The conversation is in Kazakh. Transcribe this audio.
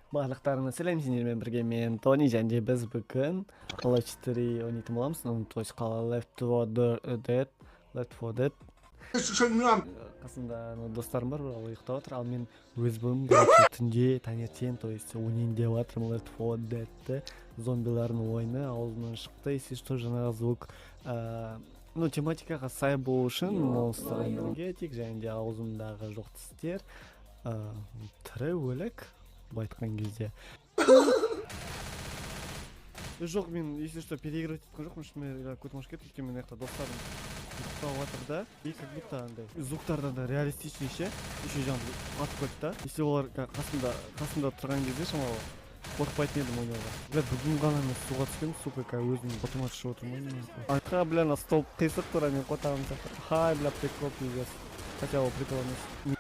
Барлықтарыңа сәлем! Сендермен бірге мен, Тони, және де біз бүгін Left 4 ойнайтын боламыз. Ну, то есть қалай, Left 4 Dead, Left 4 Dead. Қасымда, ну, достарым бар, бірақ ол ұйықтап жатыр, ал мен өзім, короче, түнде, таңертең, то есть ойнайын деп жатырмын Left 4 Dead'ті. Зомбилардың ойыны аузымнан шықты, если что, жаңағы звук, ну, тематикаға сай болу үшін Monster Energetic және де аузымдағы жоқ тістер, тірі өлік, былай айтқан кезде. Жоқ, мен, если что, переигрывать еткен жоқпын, шынымен көтім ашып кетті, өйткені мен мына жақта достарым ұйықтап жатыр да, и как будто андай звуктар да реалистичный ше, еще жаңағы атып қойды да. Если олар қасымда тұрған кезде, шамалы қорықпайтын едім ойнауға. Бля, бүгін ғана мен суға түскенмін, сука, қазір өзім бұтыма түсіп отырмын ғой. Айқа, бля, ана столб қисық тұр, мен қотағым сияқты. Хай, бля, прикол пиздец, хотя ол прикол емес.